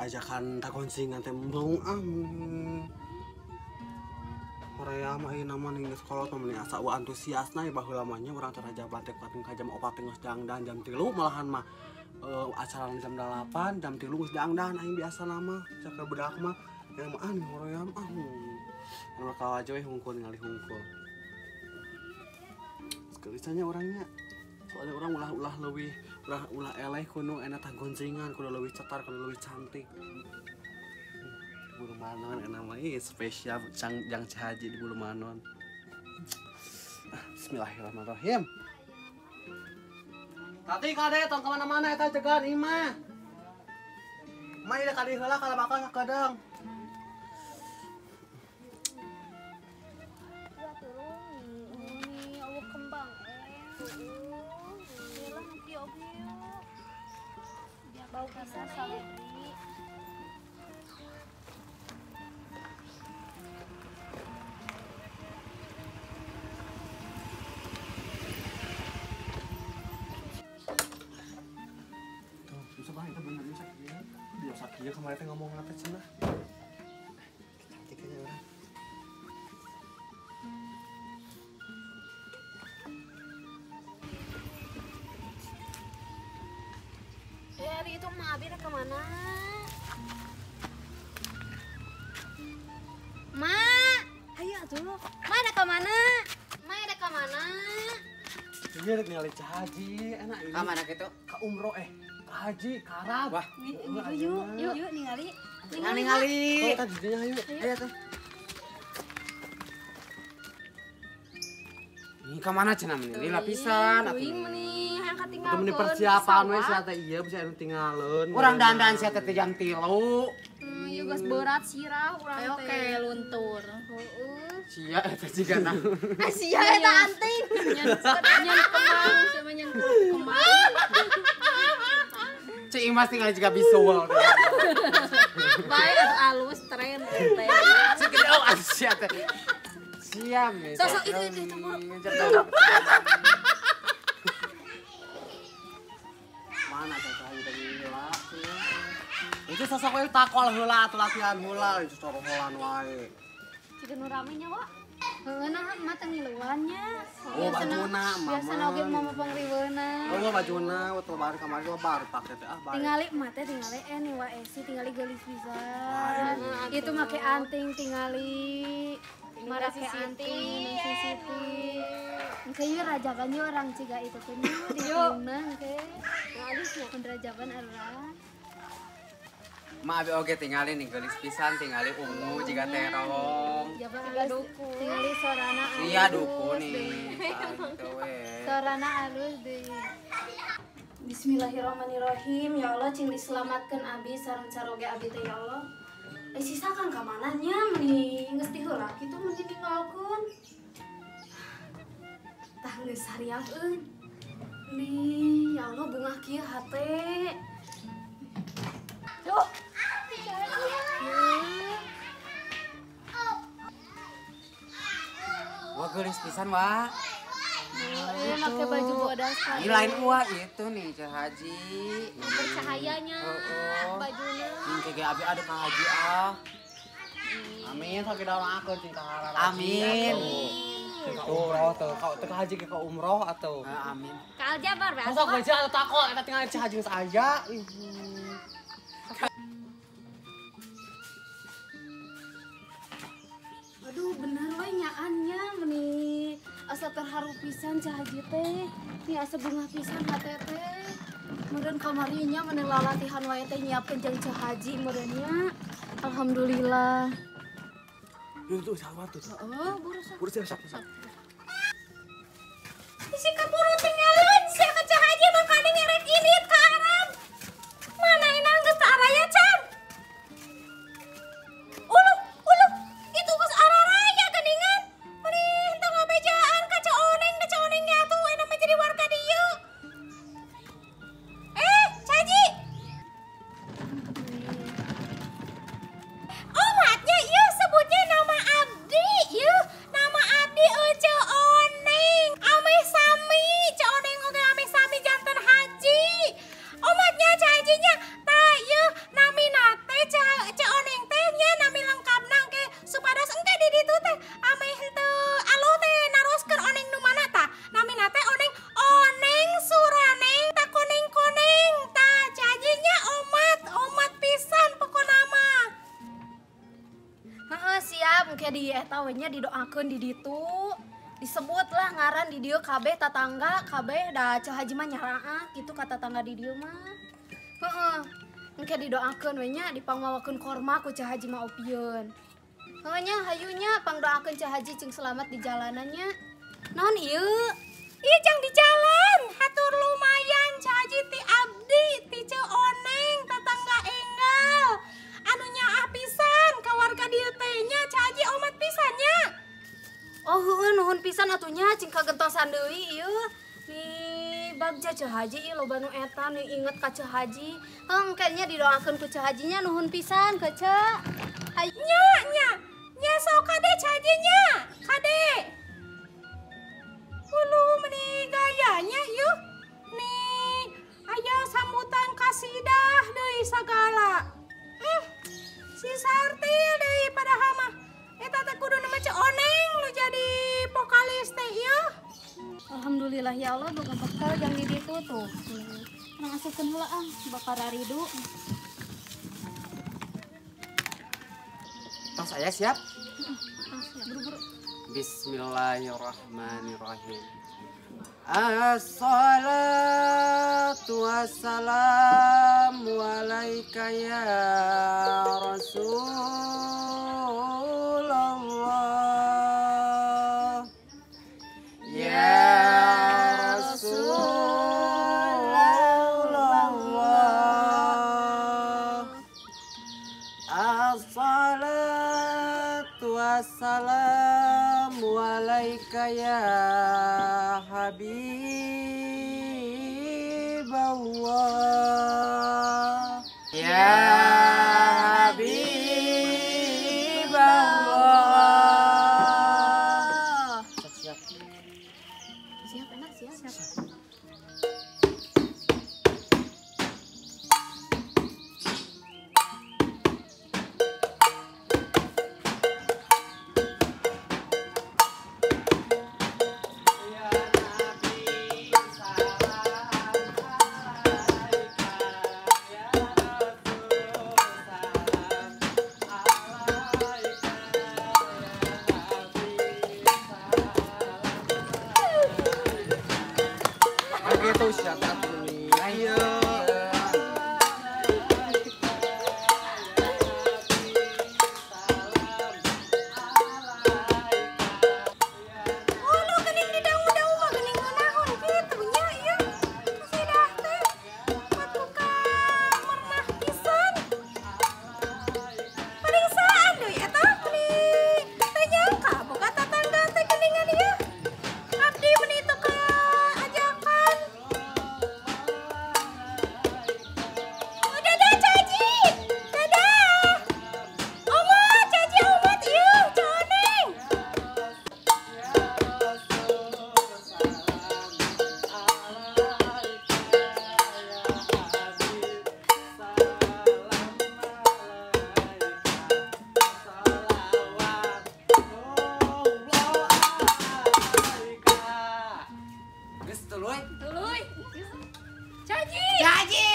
Ajakan tagoncingan teh embung ah. Korea mah ieu nama ning sekolah mah meni asa eueuh antusiasna ya baheula mah nya urang teh rajaban teh kuat ka jam 4 geus dangdan jam 3 malahan mah acara jam 8 jam 3 geus dangdan aing biasana mah cak budak mah yang mah ah Korea mah anu kawaja we hungkul ningali hungkul. Sekalisanya orangnya soalnya orang ulah-ulah leuwih ulah-ulah eleh kuno enak tagoncingan kudu leuwih cetar kudu leuwih cantik. Bulu manon enak mah ih spesial jang Haji di bulu manon. Bismillahirrahmanirrahim. Tati kade tong kemana-mana eta cegan imah. Mah ieu kade heula kalau bakal sakedeung. Bau pisan salebri. Tuh, susah banget itu bener bisa kieu. Biasa kieu kemarin teh ngomong teh cenah. Cantik aja urang. Hari itu Ma Abi ke mana? Ma, ayo atuh. Ma ada ke mana? Ma ada ke mana? Ini rek ningali Cah Haji, enak ini. Ka mana kitu? Ka umroh ka haji, ka Arab. Wah, yuk, yuk, yuk ningali. Ningali. Oh, tadi dinya ayo. Ayo tuh. Ini ka mana cenah meni? Lila pisan atuh. Meni hayang katinggalkeun. Meni persiapan we sia teh ieu bisa anu tinggalkeun. Urang dandan sia teh jam 3. Ieu geus berat sirah urang teh. Oke, luntur. Heeh. Sia eta jigana. Ah sia eta anting. Nyen kemang sama nyen kemang. Cik Imas tinggal juga visual. Bae atuh alus tren teh. Cik oh sia teh. Siam nih. Sosok itu Mana cah haji tadi heula. Itu sosok we takol heula atuh latihan heula itu soroholan wae. Ciga nu rame nya, Wak. Heueuh nah mah teh ngiluan nya. Oh, bajuna mama. Biasana oge mama pangriweuna. Oh, bajuna waktu lebaran kamari lebar pake teh ah bae. Tingali mah teh tingali nih Wak Esi tingali geulis pisan. Itu make anting tingali. Marake anting si Siti. Engke rajaban ieu orang ciga itu teh di filmna engke. Mun rajaban arurang. Ma abi oge tingali nih geulis pisan tingali ungu jiga terong. Jiga duku. Tingali sorana alus. Iya duku nih. Gitu we. Sorana alus deui. Bismillahirrahmanirrahim. Ya Allah cing diselamatkeun abi sareng caroge abi teh ya Allah. Sisa kan ka mana nya meni geus diheula kitu meni ninggalkeun. Tah geus hariang euy. Nih, ya Allah bungah kieu hate. Duh. Wah geulis pisan, Wak. Iya, make baju bodas kali. Ini lain Wak itu nih Cah Haji. Bercahayanya bajunya. Ini kayak abi ada Kak Haji ah. Amin, sok doakeun cing ka haji. Amin. Ka umroh tuh, ka haji ke umroh atuh. Amin. Ka Aljabar we. Sok geus atuh takol eta tinggal Cah Haji geus aya. Aduh, bener we nyaannya meni asa terharu pisan Cah Haji teh. Nih asa bungah pisan hate teh. Meureun kamarinya meni lalatihan wae teh nyiapkeun jeung Cah Haji meureun nya. Alhamdulillah. Yuk tuh sabar tuh. Heeh, buru sok. Buru siap siap. Si kaburu tinggalin sia ka Cah Haji makane ngerek indit ka Arab. Mana inang geus teu araya can. Uluh, uluh, itu geus araraya geuningan. Meni henteu ngabejaan ka Ceu Oneng, da Ceu Oneng nya atuh enak mah jadi warga dieu. Cah Haji. Omatnya ieu sebutnya nama abdi ieu, nama abdi Ceu Oneng, ameh sami. di eta we nya didoakeun di ditu. Disebut lah ngaran di dieu kabeh tatangga kabeh da Ceu Haji mah nyaraah kitu ka tatangga di dieu mah. Heeh. Engke didoakeun we nya dipangmawakeun korma ku Ceu Haji mah opieun. Heuh nya hayu nya pangdoakeun Ceu Haji cing selamat di jalanannya. Naon ieu? Ieu jang di jalan, hatur lumayan Ceu Haji ti abdi ti Ceu Oneng tatangga enggal. Anu nyaah pisan ka warga dieu teh nya Ceu Haji omat pisan nya. Oh heueuh nuhun pisan atuh nya cing kagentosan deui ieu. Nih bagja Ceu Haji ieu loba nu eta nu inget ka Ceu Haji. Heuh engke nya didoakeun ku Ceu Haji nya nuhun pisan ke Ceu. Hayu nya nya. Nya sok kade Ceu Haji nya. Kade. Ulu meni gayanya ieu. Nih aya sambutan kasidah deui sagala. Si sartil deui padahal mah eta teh kudu nama Ceu Oneng nu jadi vokalis teh ieu. Alhamdulillah ya Allah boga bekal jang di ditu tuh. Urang asupkeun heula ah bakal raridu. Tas aya siap? Buru-buru. Bismillahirrahmanirrahim. Assalatu wassalamu alaika ya Rasulullah. Ya Rasulullah. Assalatu wassalamu alaika ya Habib Allah. Ya Habib Allah. Siap. Siap enak siap. Siap. Gitu siapa nih? Ayo. Ulu geuning di daun-daun mah geuning ngeunaheun kitu nya ieu. Kasidah teh matuka mernah pisan. Paringsaan deui eta meni teu nyangka boga tatangga teh geuningan ieu. Abdi meni teu ajakan. Dadah Ceu Haji. Dadah. Omat Ceu Haji omat ieu Ceu Oneng. Geus tuluy. Tuluy. Ceu Haji. Ceu Haji,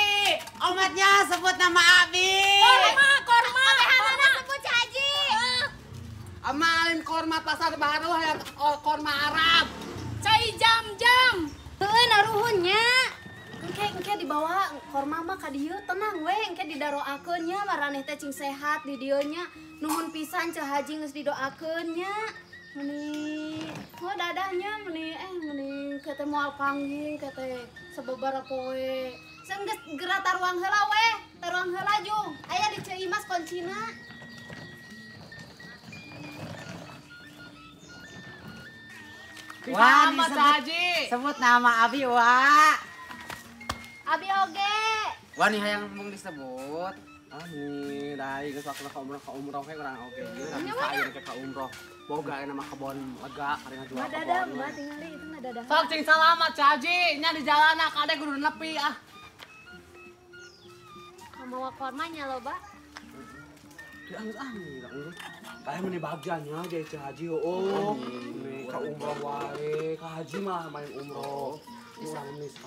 omatnya sebut nama abi. Korma, korma. Kabehanana sebut Ceu Haji. Ama alim korma pasar baru hayang korma Arab. Cai jam-jam. Heueuh naruhun nya. Engke engke dibawa korma mah ka dieu tenang we engke didaroakeun nya maraneh teh cing sehat di dieu nya. Nuhun pisan Ceu Haji geus didoakeun nya. Meni oh dadahnya meni meni kete moal panggil kete sababaraha poe. Geus geura taruang heula we, taruang heula jung. Aya di Ceu Imas kuncina. Wah, Wah, Ceu Haji. Sebut nama abi, Wak. Abi oge. Wah, nih hayang mung disebut. Ah nih, dai geus waktu ka umroh we urang oge. Bisa ieu ka umroh. Boga aya mah kebon lega ari ngajual kebon. Dadah, mbak tingali itu mah dadah. Sok cing salamat Ceu Haji, nya di jalana kade kudu nepi ah. Kamawa korma nya loba. Kayak meni bagiannya ge Ceu Haji heueuh. Meni ka umroh wae, ka haji mah main umroh.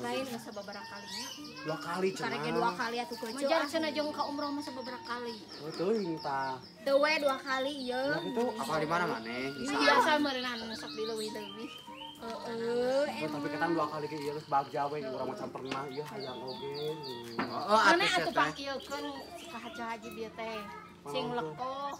Lain geus sababaraha kalinya. 2 kali cenah. Karek 2 kali atuh keuceu. Majar cenah jeung ka umroh mah sababaraha kali. Oh teuing tah. Teu we 2 kali ieu. Gitu apa di mana maneh? Biasa meureunana sok dileuwih-leuwih. Heeh. Tapi ketan 2 kali ge ieu geus bagja we urang macam pernah ieu hayang oge. Heeh atuh atuh pangkiekeun ka Haji bieu teh. Sing lekoh.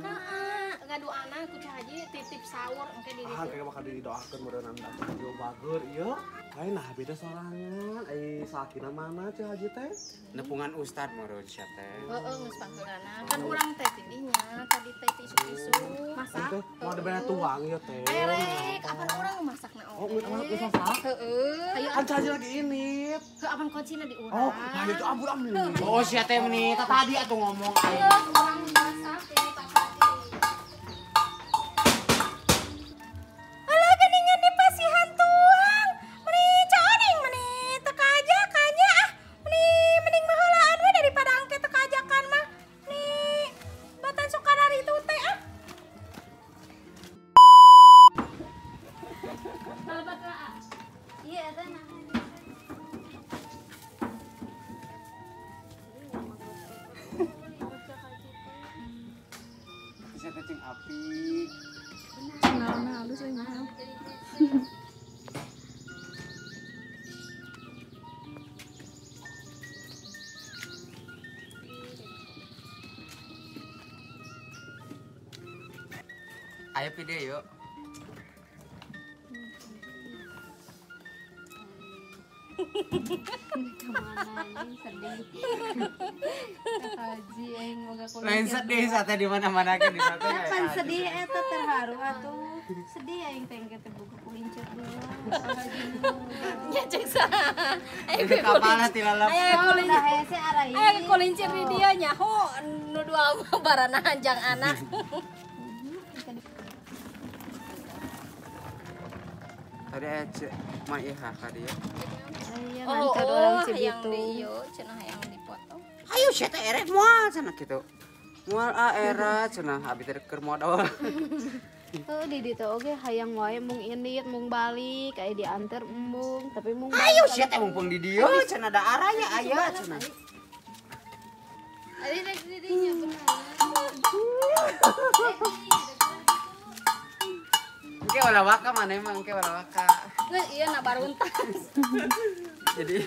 Nah, ngaduana ku Ceu Haji titip sahur engke di ditu. Ah, kayak bakal didoakeun meureunana Ceu Haji bager ieu. Lain nah beda sorangan, ai salakina mana Ceu Haji teh? Nepungan ustad meureun sia teh. Heeh, geus panggeulana. Kan urang teh ti dinya tadi teh ti isuk-isuk masak. Mau ada banyak tuang ieu teh. Erek, apan urang masakna oge. Oh, geus masak? Heeh. Ayo kan Ceu Haji lagi ini. Heuh, apan kuncina di urang. Oh, lah itu ampun ampun. Oh, sia teh meni tadi atuh ngomong aing. Urang masak teh. Ayo video yuk. Kemana ini sedih. Haji aing moga kuliah. Lain sedih sate di mana-mana ke di mana. Kan sedih eta terharu atuh. Sedih aing teh engke teh buka kulincir dulu. Nya cek saha. Aing kapalna tilalap. Aya kulincir. Aya kulincir di dieu nyaho nu dua mah barana jang anak. Tadi aja mah iha ka dieu. Oh, orang Cibitung. Hayang di cenah hayang dipotong. Ayo sia teh erek moal cenah kitu. Moal a era cenah abi teh keur modal. Heuh di ditu oge hayang wae mung indit mung balik aya dianter embung tapi mung. Ayo sia teh mumpung di dieu cenah da araya aya cenah. Ari rek di dinya bener. Engke wala waka mana emang engke wala waka. Geus ieu na baruntas. Jadi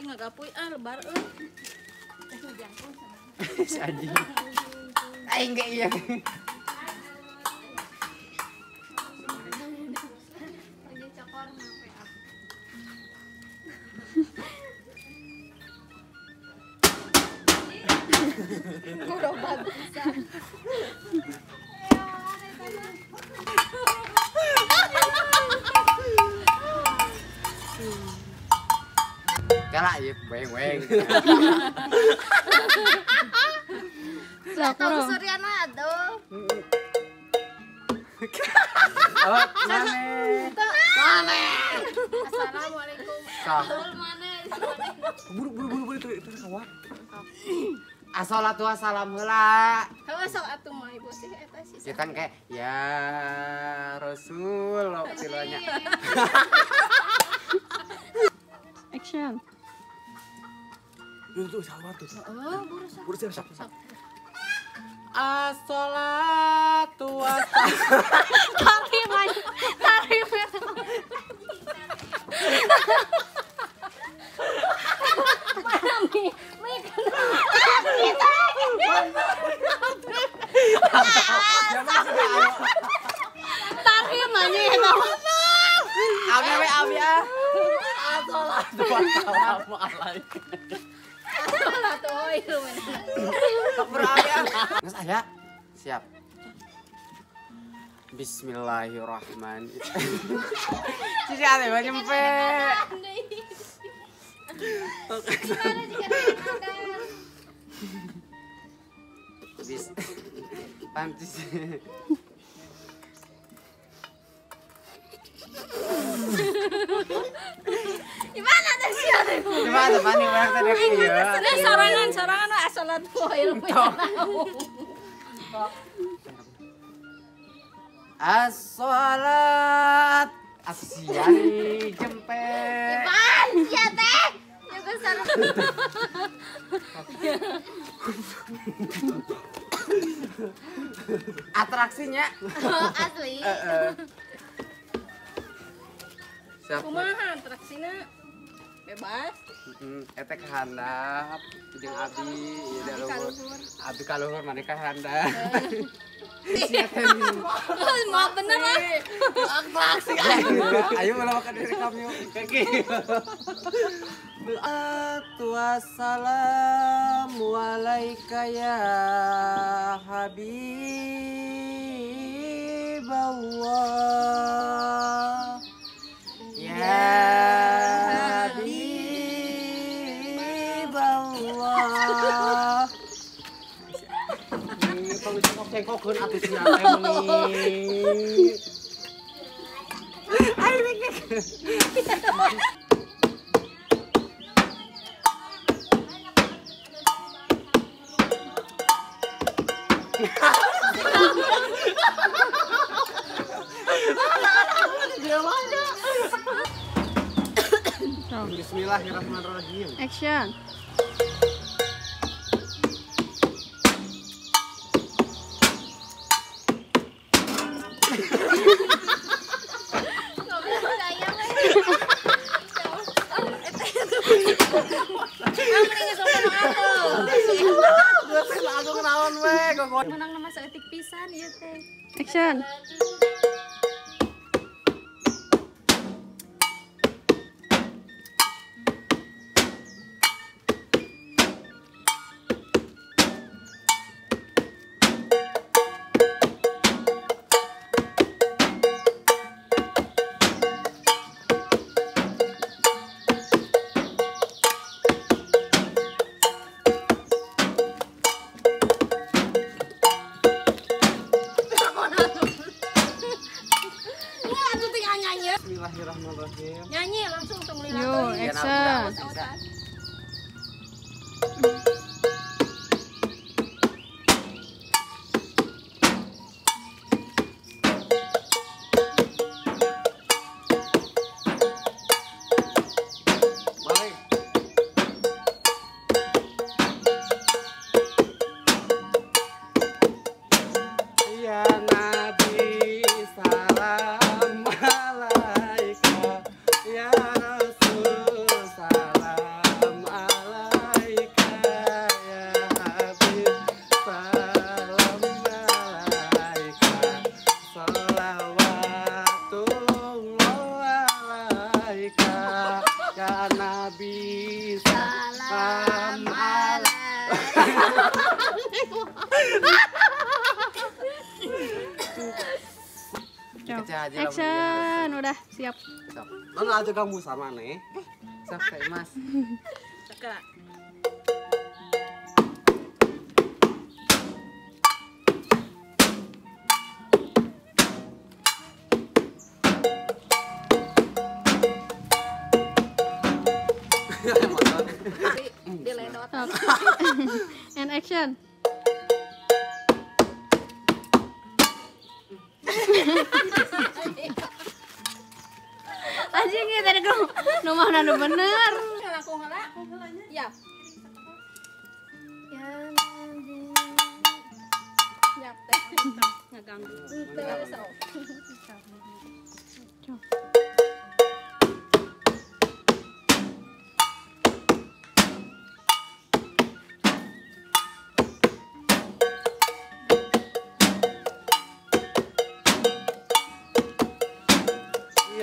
ih ngagapuy ah lebar euy. Si anjing. Aing ge ieu. Gerobak pisan. Kalah ieu weng-weng. Atau suriana atuh. Oh, mane. Mane. Assalamualaikum. Buru buru buru buru itu sawah. Assalatu wassalam heula. Heuh sok atuh mah ibu sih eta sih. Ya kan kayak ya Rasul lo tiluannya. Action. Itu sawah tuh. Heeh, buru sok. Buru siap siap. Assalatu wassalam. Tarik mah. Tarik. Mana mi? Mi tarik mah nya eta. Abi we abi ah. Assalatu wassalamu alaikum. Assalatu itu mana. Sok bro abi ah. Geus aya? Siap. Bismillahirrahmanirrahim. Cici ane mah nyempe. Bis pantis. Gimana teh sia teh? Gimana panik urang teh rek ieu. Sorangan sorangan asalan ilmu. As-salat asian jempe. Apaan sia teh? Juga sareng. Atraksinya asli. Siap. Kumaha atraksina? Bebas. Eta ka handap jeung abi ieu da luhur. Abi ka luhur maneh ka handap. Sia teh. Mau bener lah. Atraksi. Ayo ulah makan direkam yuk. Kaki. Wassalamu alaika ya Habib Allah. Ya Habib Allah. Tong cengkok-cengkokeun atuh sia teh meuni. Ayo rek. Bismillahirrahmanirrahim. Action. Menang nama seetik pisan ieu teh. Action. Bismillahirrahmanirrahim. Nyanyi langsung tong lila. Yo, action. Balik. Ya Nabi salam alaika ya Rasul salam alaika ya Habib salam alaika sholawatullah alaika ya Nabi salam alaika. Action, udah siap. Mana aja kamu sama nih? Sok teh Mas. Cekak. Diledot. And action. Anjing ieu tadi nu mah nu bener. Aku heula. Ya. Ya Nabi. Nyap teh. Ngaganggu. Teu sok.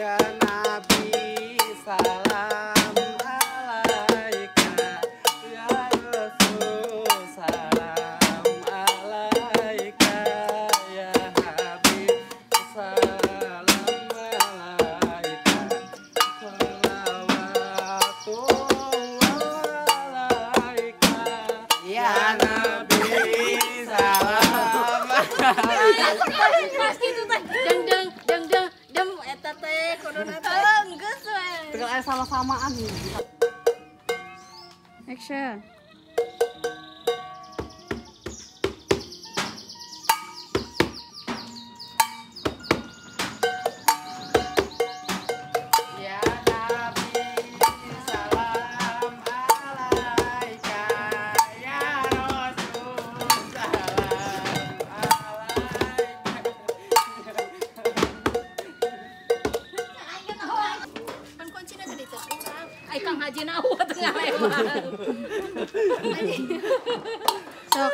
Ya Nabi salam alaika ya Rasul salam alaika ya Habib salam alaika sholawatullah alaika ya Nabi salam alaika. Pasti itu teh deng deng deng deng dem eta teh kuduna teh. Geus Aya sama-samaan. Action. Ya Nabi salam alaika, ya Rasul salam alaika. Pan kuncina tadi teh urang. Ai Kang Haji na eueuh teu ngalewat. Sok.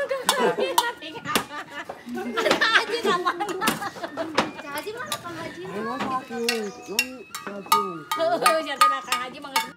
Kang Haji na mana? Kang Haji mana Kang Haji? Ayo non sakieu, non sakieu. Heueuh, jangan Kang Haji mah geus